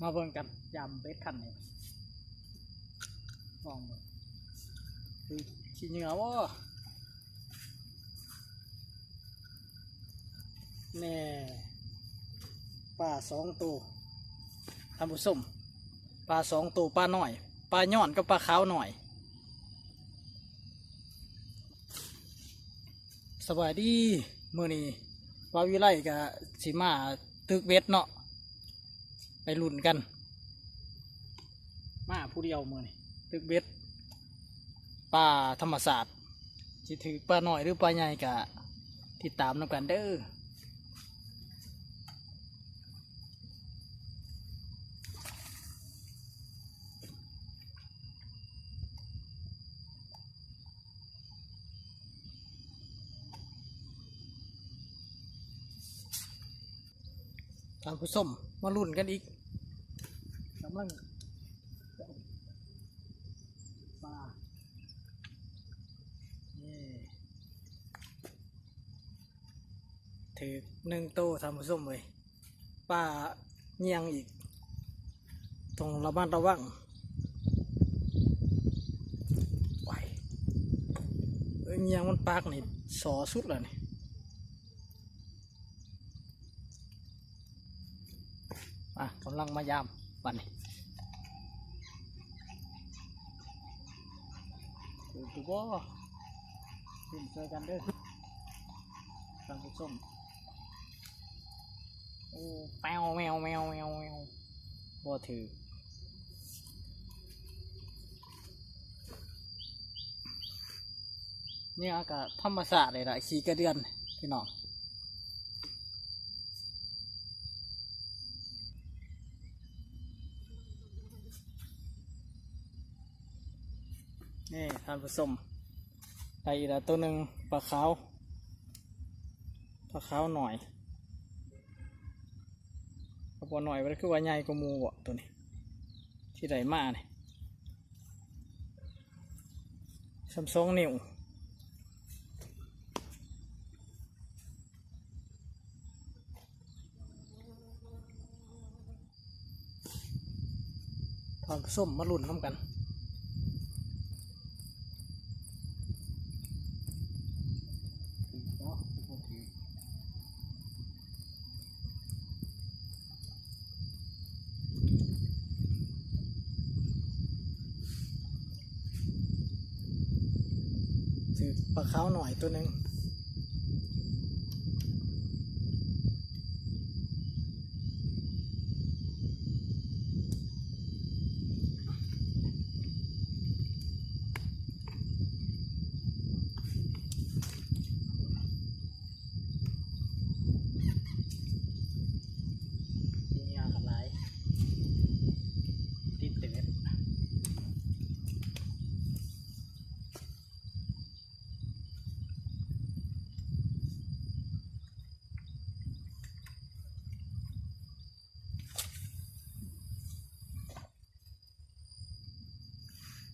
ມາເບິ່ງກັນ ຢາມເບັດຄັນນີ້ ລອງເບິ່ງ ຄືຂີ້ເຫຍື້ອບໍ່? ແນ່ ປາສອງໂຕ ທ່ານຜູ້ຊົມ ປາສອງໂຕ ປານ້ອຍ ປາຍ້ອນກັບປາຂາວນ້ອຍ. ສະບາຍດີ ມື້ນີ້ບ່າວວິໄລກະຊິມາຕຶກເບັດເນາະ ໄປລຸ້ນກັນ ມາຜູ້ດຽວມື້ນີ້ ຕຶກເບັດປາທຳມະຊາດ ຊິຖືກປານ້ອຍຫຼືປາໃຫຍ່ກະຕິດຕາມນຳກັນເດີ້. ທ່ານຜູ້ຊົມ ມາລຸ້ນກັນອີກ ກຳລັງປາ ເຢ້ ຖືກໜຶ່ງໂຕ ທ່ານຜູ້ຊົມເອີຍ. ປາຍ່ຽງອີກ ຕ້ອງລະມັດລະວັງ ໄວ ເອີຍ ຍ່ຽງມັນປາກນີ້ ສໍ້ສຸດແລ້ວນີ້. ອ່ະ ກຳລັງມາຢາມບັດນີ້ ຖືກຢູ່ບໍ່? ເບິ່ງຊ່ວຍກັນເດີ້ ທ່ານຜູ້ຊົມ. ໂອ້ ແມວ ແມວ ແມວ ແມວ ແມວ ບໍ່ຖືກ. ນີ້ກະທຳມະຊາດເລີຍລະ ຂີ້ກະເດືອນ ພີ່ນ້ອງ. ນີ້ ທ່ານຜູ້ຊົມ ໄດ້ອີກແລ້ວໂຕໜຶ່ງ ປາຂາວ ປາຂາວນ້ອຍ ກະບໍ່ນ້ອຍ ມັນຄືວ່າໃຫຍ່ກວ່າໝູ່ເບາະ ໂຕນີ້ ທີ່ໄດ້ມານີ້ ສ່ຳສອງນິ້ວ. ທ່ານຜູ້ຊົມ ມາລຸ້ນນຳກັນ ຖືກປາຂາວນ້ອຍໂຕໜຶ່ງ. ເຫຍື່ອກະຫຼາຍ ຕິດແຕ່ເບັດ.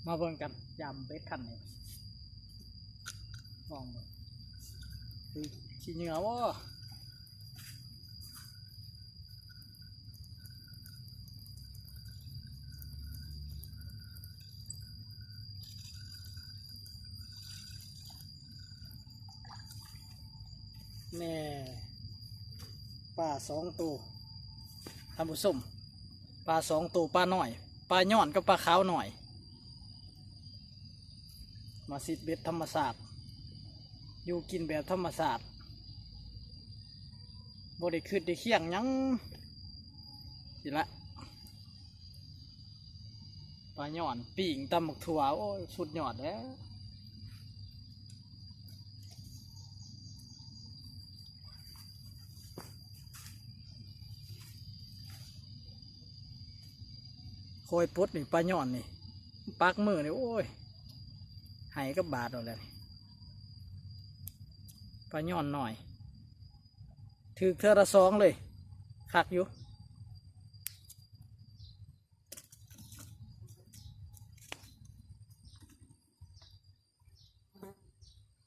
ມາເບິ່ງກັນ ຢາມເບັດຄັນນີ້ ລອງເບິ່ງ ຄືຂີ້ເຫຍື້ອບໍ່? ແນ່ ປາສອງໂຕ ທ່ານຜູ້ຊົມ ປາສອງໂຕ ປານ້ອຍ ປາຍ້ອນກັບປາຂາວນ້ອຍ ມາຊິດເບັດທຳມະຊາດ ຢູ່ກິນແບບທຳມະຊາດ ບໍ່ໄດ້ຄຶດໄດ້ຄຽງຫຍັງ ຊິລະ ປາຍ້ອນ ປີ້ງຕຳບັກຖົ່ວ ໂອ້ຍ ສຸດຍອດແລ້ວ. ຄ່ອຍປົດນີ້ ປາຍ້ອນນີ້ ປັກມືນີ້ ໂອ້ຍ ໃຫ້ກັບບາດໂລດແຫຼະ ປາຍ້ອນນ້ອຍ ຖືກເທື່ອລະສອງເລີຍ ຄັກຢູ່.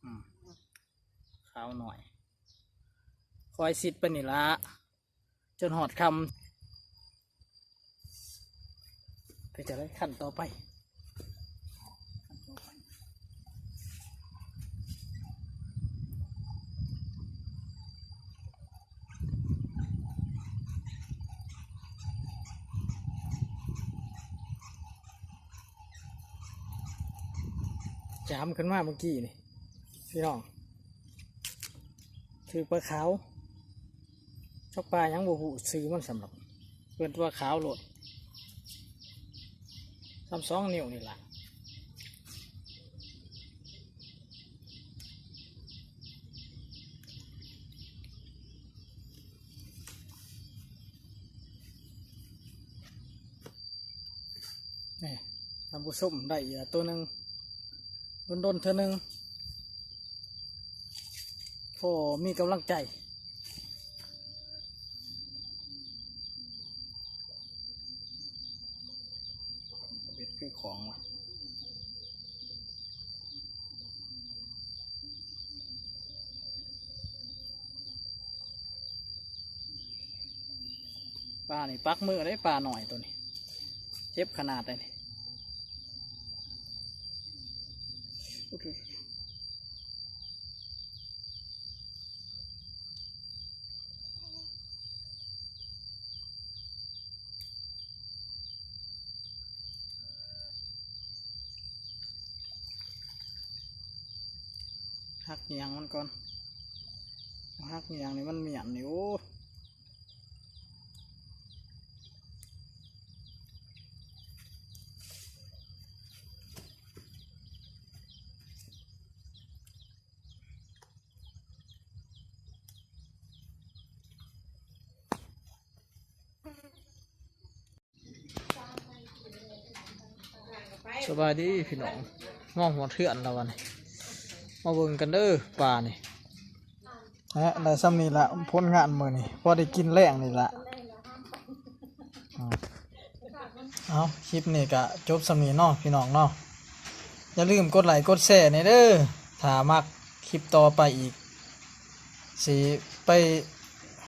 ອືມ ຂາວໜ້ອຍ ຄ່ອຍຊິດໄປນີ້ລະ ຈົນຮອດຄ່ຳ. ຈະໄດ້ຂັ້ນຕໍ່ໄປ. ຈາມຂຶ້ນມາເມື່ອກີ້ນີ້ພີ່ນ້ອງ ຖືກປາຂາວ ຈັກປາຫຍັງບໍ່ຮູ້ຊື່ມັນສ່ຳດອກ ເອີ້ນວ່າຂາວໂລດ ສ່ຳສອງນິ້ວນີ້ລະ. ນີ້ ທ່ານຜູ້ຊົມ ໄດ້ເຫຍື່ອໂຕໜຶ່ງ ດົນໆເທື່ອໜຶ່ງ ພໍມີກຳລັງໃຈ. ເບັດຄືຂອງວະ ປານີ້ປັກມືເດ້ ປານ້ອຍໂຕນີ້ ເຈັບຂະໜາດໃດນີ້. ຫັກຫຍັງມັນກ່ອນ ຫັກຫຍັງນີ້ ມັນມ້ຽນນີ້ ໂອ້. ສະບາຍດີພີ່ນ້ອງ ມາຮອດເຮືອນແລ້ວບັດນີ້ ມາເບິ່ງກັນເດີປານີ້. ແລະ ໄດ້ສ່ຳນີ້ລະ ຜົນງານມື້ນີ້ ພໍໄດ້ກິນແລງນີ້ລະ. ເອົາ ຄລິບນີ້ກະຈົບສ່ຳນີ້ເນາະພີ່ນ້ອງເນາະ ຢ່າລືມກົດໄລ້ກົດແຊແດ່ເດີ ຖ້າມັກຄລິບຕໍ່ໄປອີກ ຊິໄປ